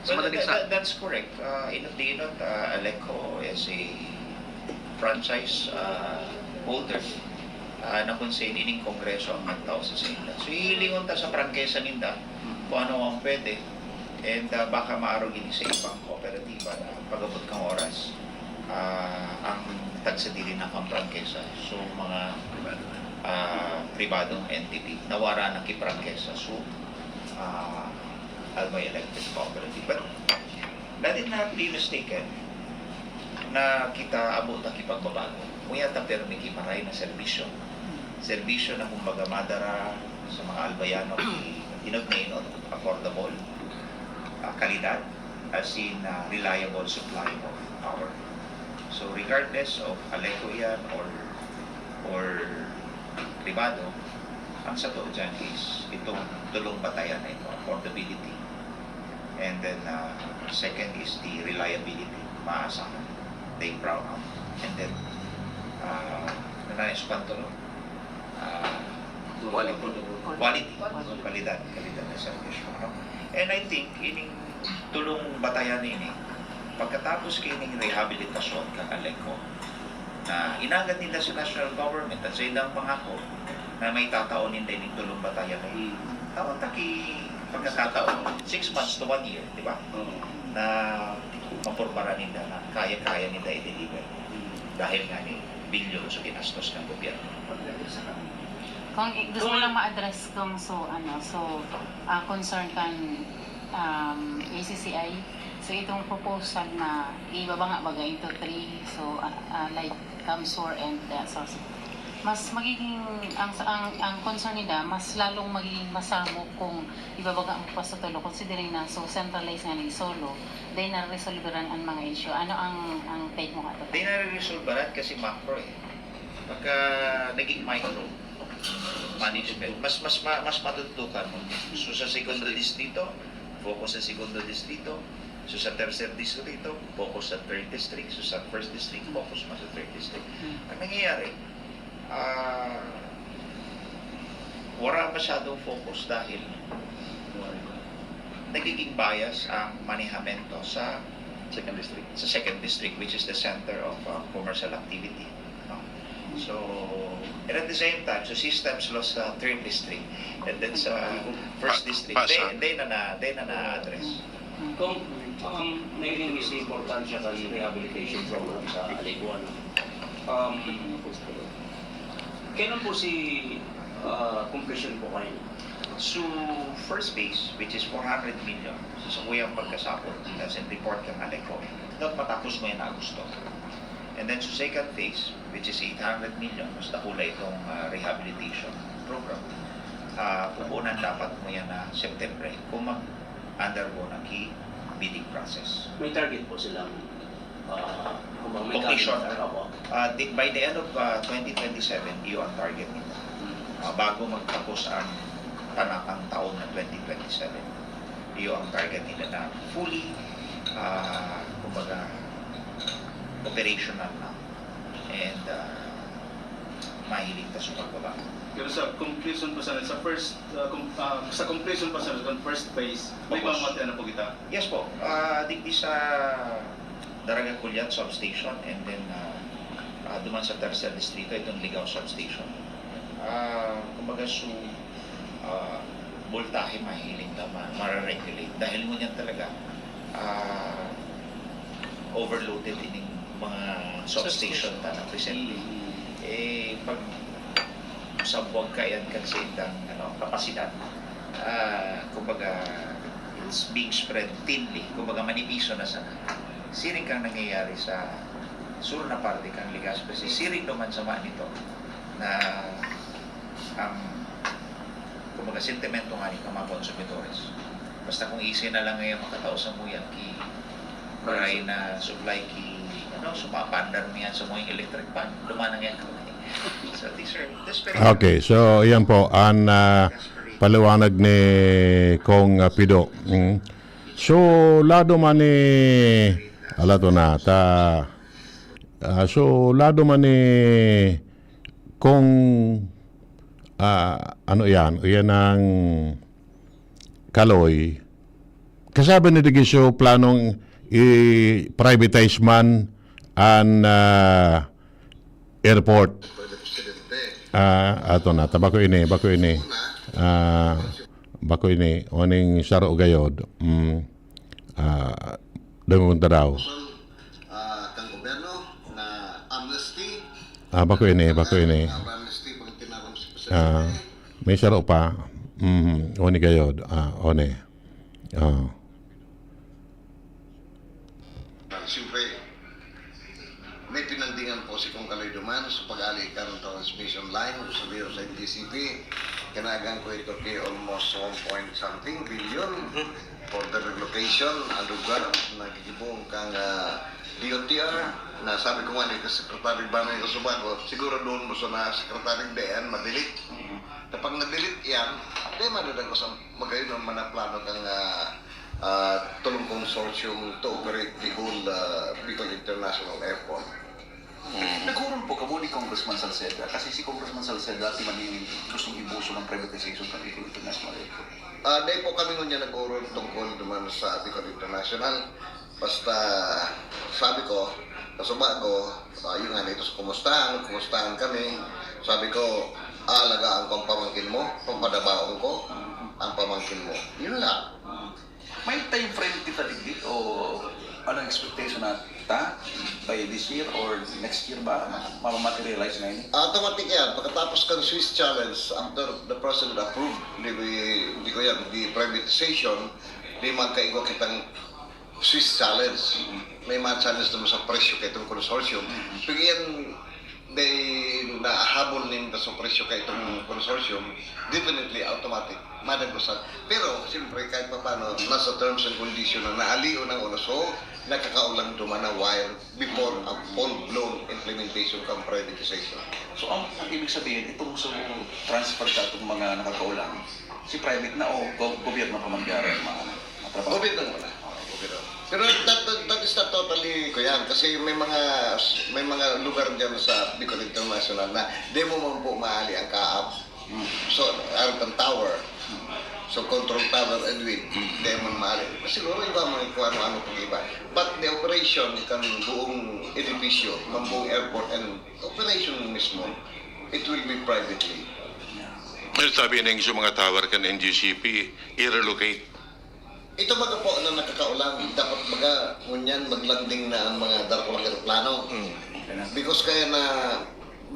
Well, that, that, that's correct. Uh, inot di inot, uh, Aleco is a franchise, uh, holder, uh, na kung sa ining kongreso ang nagtao sa sa inda. So, hihilingon ta sa prangkesa ninda kung ano ang pwede. And, uh, baka maarog ini sa ibang kooperatiba na pag-abot kang oras, uh, ang tagsadiri na kang prangkesa. So, mga ah, pribadong entity na wara nakiprangkesa sa, ah, Albay Electric Cooperative. But let it not be mistaken na kita abo ta ki pagbabago. Muya ta pirmi ki maray na serbisyo. Serbisyo na kumbaga madara sa mga Albayano ki inot na inot, affordable, ah, kalidad, as in, ah, reliable supply of power. So regardless of Aleco yan or, or pribado, ang sato dyan is itong tulong batayan na ito, affordability. And then, ah, second is the reliability. Maasahan, they brownout. And then, ah, ano na, espanto, no? Ah, Quality. Quality. Kalidad. Kalidad ng serbisyo. No? And I think, ining tulong batayan ini, pagkatapos kining rehabilitasyon kan Aleco, na inagad ninda sa national government at sa ilang pangako na may tatao ninda ining tulong batayan na i-, tawag ta ki pagkakataon, six months to one year, di ba? Oo. Na mapurbaran ninda na kaya-kaya ninda i-deliver dahil nga ni bilyon sa ginastos ng gobyerno. Kung i- gusto ko lang ma-address kung so ano so ah, concern kan um, A C C I. So itong proposal na ibaba nga baga into three, so ah, ah, like CamSur and uh, so, so, mas magiging ang ang ang concern nila mas lalong magiging masamo kung ibabaga mo pa sa tulo, considering na so centralized nga ni solo, then naresolveran ang mga issue. Ano ang ang take mo ato? Di na resolveran kasi macro eh. Pagka naging micro management, mas mas ma- mas matutukan mo. So sa segundo distrito, focus sa segundo distrito. So sa tercer distrito, focus sa third district. So sa first district, focus mo sa third district. Ang nangyayari, ah, wala masyadong focus dahil nagiging bias ang manehamento sa Second district. sa second district, which is the center of uh, commercial activity. No? So, and at the same time, so systems lost sa third district and then sa first district, Pa- pa- they, they na na, they na na-address. Kung ang naging importansya kan rehabilitation program sa Aleco, ano? Um, kailan po si uh, completion po kayo? So, first phase, which is four hundred million, so sa kuyang pagkasabot, as in report kan Aleco, dapat matapos mo yan na Agosto. And then sa second phase, which is eight hundred million, mas dakula itong ah, rehabilitation program. Ah, pupunan dapat mo yan na September kung mag-undergo na ki bidding process. May target po silang uh, kung bang may Completion. Target, opo. Ah, di, by the end of ah, twenty twenty-seven, iyo ang target nila. Ah, bago magtapos ang panakang taon na twenty twenty-seven, iyo ang target nila na fully, ah, kumbaga, operational na and ah, mahiling ta sa pagbabago. Pero sa completion pa sana, sa first, uh, com- uh, sa completion pa sana, sa first phase, may Tapos, pamati na po kita. Yes po. Ah, digdi sa Daraga Culiat substation and then ah, ah, duman sa Tercer Distrito, itong Ligao substation. Ah, kumbaga, so, ah, voltahe mahiling ta, ma- mare-regulate. Dahil ngunyan talaga, ah, overloaded ining mga substation ta na presently. Eh, pag sa buwag kaiyan kan sa indang ano, kapasidad, ah, kumbaga, it's being spread thinly, kumbaga manipiso na sana. Siring kang nangyayari sa sur na parte kang Legazpi, siring naman sa nito na ang kumbaga sentimento nga ni mga konsumidores. Basta kung isi na lang ngayon makatao sa muyan ki maray na supply ki ano, sumapandar niya sa mga electric fan. Lumanang yan. So these are desperate. Okay, so iyan po ang ah, paliwanag ni Kong ah, Pido. Mm. So lado man ni ala to na ta ah, so lado man ni Kong ah, ano iyan, iyan ang Kaloy. Kasabi ni Digiso planong i-privatize man ang ah, airport. Ah, ato na, ta bako ini, bako ini. Ah, bako ini, o ning saro gayod. Mm. Ah, dami mong taraw. Ah, kang gobyerno na amnesty. Ah, bako ini, bako ini. Amnesty pang tinawag Ah, may saro pa. Mhm, one gayod. Ah, one. Ah. Siyempre, may pinandingan po si Kong Kaloy duman sa pag-ali kan transmission line o sabihin sa N G C P. Kinagan ko ito kay almost one point something billion for the relocation, ang lugar na gigibong kang ah, D O T R, na sabi ko nga ni Secretary Banoy Casubago, siguro doon mo sa na Secretary D N, madelete. Kapag na-delete yan, di madadagos ang magayon ang manaplano kang ah, ah, tulong consortium to operate the whole ah, Bicol International Airport. Nagurong po kamo ni Congressman Salceda kasi si Congressman Salceda dati man yung gustong ibuso ng privatization ng Bicol International Airport. Ah, dahil po kami ngunyan nag-urong tungkol duman sa Bicol International. Basta sabi ko, kasubago, ah, yun nga nito sa kumustahan, kumustahan kami. Sabi ko, aalagaan ko ang pamangkin mo, papadabaon ko ang pamangkin mo. Yun lang. May time frame kita digdi o anong expectation na ta by this year or next year ba mamamaterialize na ini? Automatic yan. Pagkatapos kan Swiss Challenge, after the President approved, di, di ko yan, the privatization, di magkaigwa kitang Swiss Challenge. May mga challenge naman sa presyo kay itong consortium. Pag yan, they nahabol ninda sa presyo kay itong consortium, definitely automatic. Madagos sa, pero siyempre kahit pa paano, nasa terms and condition na naaliw ng ulo. So, nakakaulang duman na wire before a full-blown implementation kang privatization. So ang, ang ibig sabihin, itong sa transfer ka itong mga nakakaulang, si private na o go- gobyerno pa mangyari ang mga, mga trabaho? Gobyerno muna. Oo, gobyerno. Pero that, that, that is not totally ko yan. Kasi may mga may mga lugar dyan sa Bicol International na di mo man po maali ang kaap. So, aram kang tower. So, control tower and wing. Di mo maali. Siguro iba mo kung ano-ano pag iba. But the operation kan buong edipisyo, kan buong airport and operation mismo, it will be privately. Ano sabi ning sa mga tower kan N G C P, i-relocate? Ito baga po na nakakaulang, dapat baga ngunyan maglanding na ang mga darakulang eroplano. Because kaya na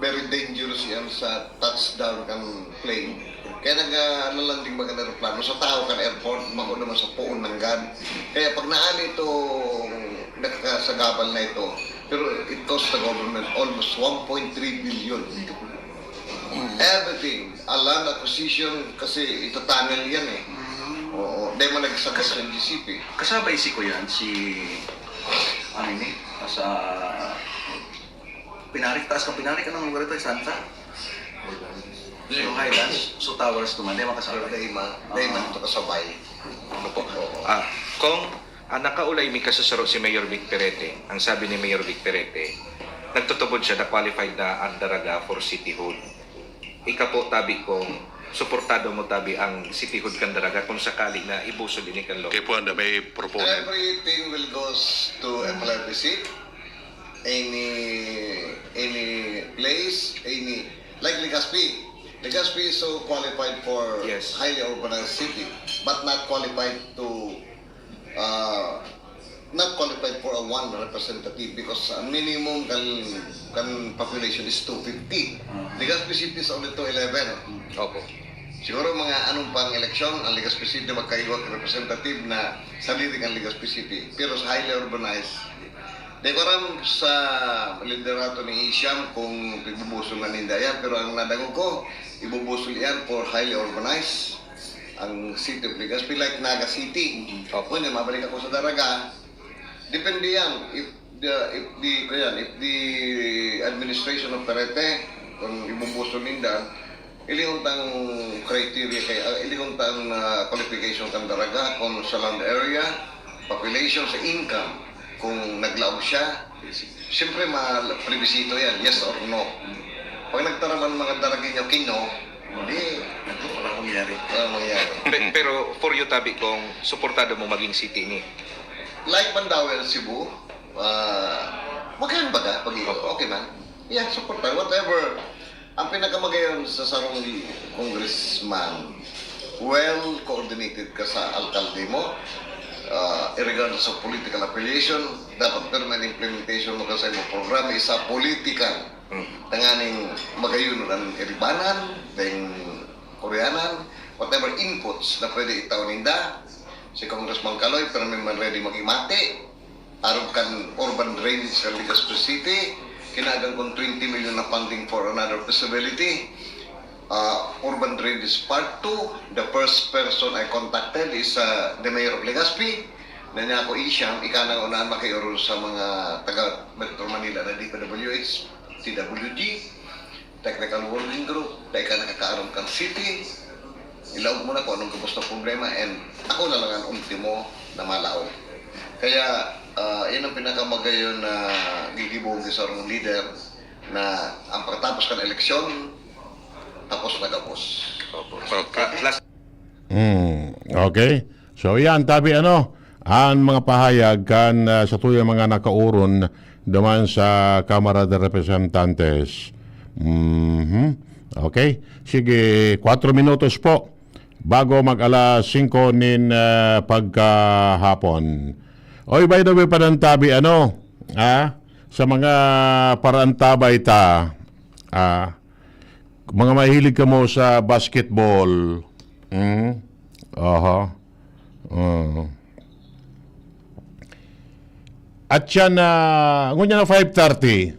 very dangerous yan sa touchdown kan plane. Kaya nag-landing baga ng eroplano sa tao kan airport, mako naman sa poon nanggad. Kaya pag naali itong nakakasagabal na ito, pero it cost the government almost one point three billion. Everything, a land acquisition, kasi ito tunnel yan eh. Oo, dahil mo nagsabot sa N G C P. Kasabay si Kuyan, si ano ini, sa Pinarik, taas ng Pinarik, anong lugar ito? Santa? So, Highlands, so Towers naman, di makasabay. Dahil ma, dahil ma ito kasabay. Opo. Ah, kung ah, nakaulay mi kasasaro si Mayor Vic Perete, ang sabi ni Mayor Vic Perete, nagtutubod siya na qualified na ang Daraga for cityhood. Ika po tabi kung suportado mo tabi ang cityhood kan Daraga kung sakali na ibusol ini kan Lo. Kaya po, anda may proponent. Everything will goes to F L R D C. Any any place, any like Legazpi. Legazpi is so qualified for Yes. Highly urbanized city, but not qualified to uh, not qualified for a one representative because ang minimum kan kan population is two fifty. Legazpi City is only two eleven. Opo. Siguro mga anong pang eleksyon ang Legazpi City magkaiwag representative na sa lirik ang Legazpi City. Pero sa highly urbanized, di ko alam sa liderato ni Isham kung ibubusol na ninda yan, pero ang nadangog ko, ibubusol yan for highly urbanized ang city of Legazpi, like Naga City. Opo. Ngunyan, mabalik ako sa Daraga. Depende yan. If the, if the, kuyan, if the administration of Perete, kung ibubusol ninda, ilingon tang criteria kay, ah, ilingon tang ah, qualification kan Daraga, kung sa land area, population, sa income, kung naglaog siya, siyempre ma-plebiscito yan, yes or no. Pag nagtaram ang mga Daragueño, kino, hindi, Wala mangyari. wala mangyayari. Pe- pero for you tabi kung suportado mo maging city ni Like Mandaue and Cebu, ah, magkayan baga, pag okay man. Yeah, support tayo. Whatever. Ang pinakamagayon sa sarong congressman, well coordinated ka sa alkalde mo, ah, regardless of political affiliation, dapat permanent implementation mo ka sa imong programa, isa political. Tanganing magayon ang iribanan, ding Koreanan, whatever inputs na pwede itaw ninda. Si Congressman Kaloy, pero may man ready magimati. Arog kan urban drainage sa Legazpi City, kinagan kong twenty million na funding for another feasibility. Uh, urban drainage part two, the first person I contacted is uh, the mayor of Legazpi. Na niya ako isiyam, ika na unahan makiurol sa mga taga Metro Manila na D P W H, T W G, technical working group, dai ka nakakaaram kan city, ilaog mo na kung anong gabos na problema, and ako na lang ang ultimo na malaog. Kaya, uh, yan ang pinakamagayon na gigibuhon sa sarong leader na ang pagkatapos kan eleksyon, tapos na gabos. Okay. Hmm, okay. So yan, tabi ano, ang mga pahayag kan uh, sa tuyang mga nakauron duman sa Kamara de Representantes. Mhm. Okay. Sige, kwatro minutos po bago mag alas singko nin uh, pagkahapon. Oy, by the way, panantabi, ano, ah, sa mga parantabay ta, ah, mga mahilig kamo sa basketball. Hmm? Aha. Uh. At siya na, ngunyan na five thirty,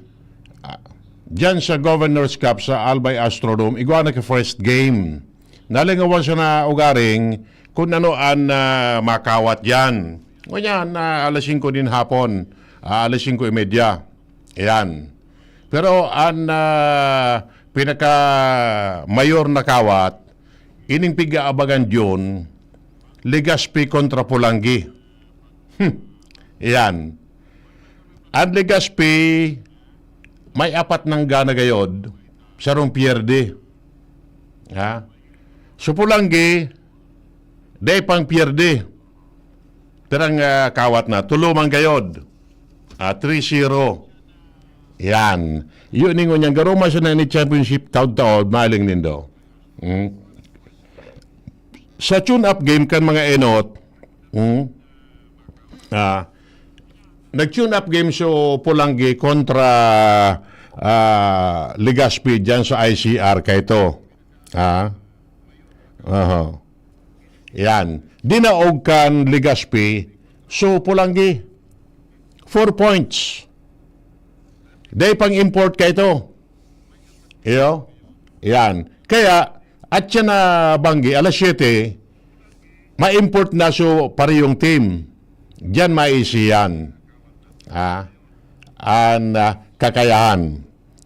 ah, dyan sa Governor's Cup sa Albay Astrodome, igwa na ka first game. Nalingawan siya na ugaring kung ano ang uh, makawat dyan. Ngunyan na uh, alas singko din hapon, uh, alas singko y media. Ayan. Pero ang uh, pinaka mayor na kawat, ining pig-aabagan diyon, Legazpi kontra Polangui. Hmm. Iyan. Ang Legazpi, may apat nang gana gayod, sarong pierde. Ha? So Polangui, day pang pierde. Pirang uh, kawat na, tulo man gayod. Uh, three zero. Yan. Yun ningon niyang garuma siya na ni championship taon-taon, maling nindo. Hmm? Sa tune-up game kan mga enot, hmm? Ah, nag-tune-up game so Polangui kontra ah, Legazpi dyan sa I C R kay to. Ah? Aha. Yan. Dinaog kan Legazpi, so Polangui. Four points. Day pang import kay to. Iyo? Yan. Kaya, at siya na banggi, alas siyete, ma-import na so pariyong team. Diyan maisi yan. Ah, an ah, kakayahan.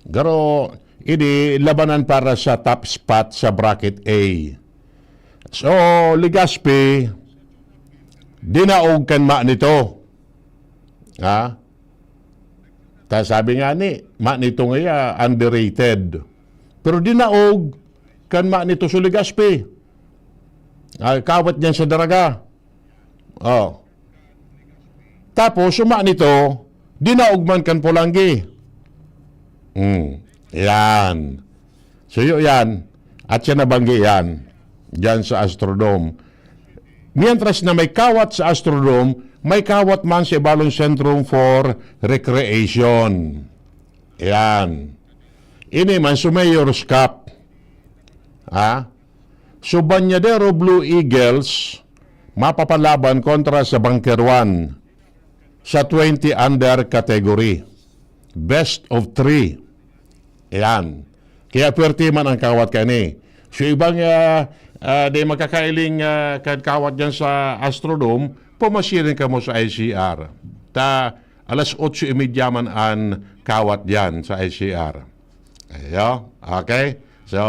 Garo, ini labanan para sa top spot sa bracket A. So, Legazpi, dinaog kan ma nito. Ha? Ta sabi nga ni, ma nito nga iya, underrated. Pero dinaog kan ma nito so Legazpi. Ah, kawat niyan sa daraga. Oh. Tapos, suma nito, dinaog man kan Polangui. Hmm. Yan. So, yun yan. At siya nabanggi yan. Diyan sa Astrodome. Mientras na may kawat sa Astrodome, may kawat man sa Ibalon Centrum for Recreation. Yan. Ini man sa Mayor's Cup. Ha? So, Bañadero Blue Eagles mapapalaban kontra sa Bunker One sa twenty under category. Best of three. Ayan. Kaya pwerte man ang kawat kani. So, ibang uh, uh, di magkakailing uh, kawat dyan sa Astrodome, pumasirin ka mo sa I C R. Ta, alas otso y media man ang kawat dyan sa I C R. Ayo, okay? So,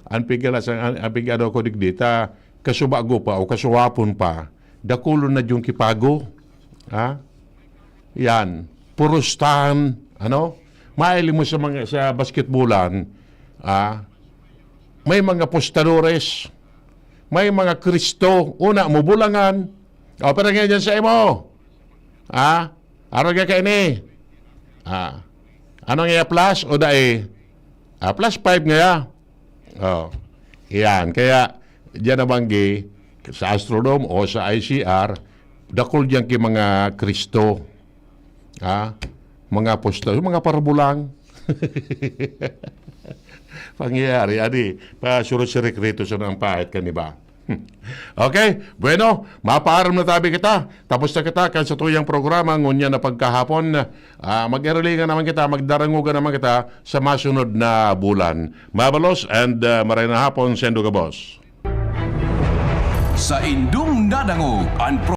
ang pigala sa ang, ang pigado ko digdi ta kasubago pa o kasuwapon pa, dakulon na yung kipago. Ha? Yan. Purustahan, ano? Maili mo sa mga sa basketballan, ah, may mga postadores, may mga Kristo, una mo bulangan. O, pero ngayon sa imo. Ah, araw ka kaini. Ah, ano nga plus o dai? Ah, plus five nga. Oh. Yan. Kaya, diyan nabanggi, sa Astrodome o sa I C R, dakul diyan ki mga Kristo. Ha? Mga apostol, mga parabulang. Pangyayari, adi, pa sure si Recreto sa nang pahit kan iba. Okay, bueno, mapaaram na tabi kita. Tapos na kita kan sa tuyang programa, ngunyan na pagkahapon, ah, mag-iralingan naman kita, magdarangugan naman kita sa masunod na bulan. Mabalos and ah, maray na hapon, sendo gabos. Sa indong nadangog, an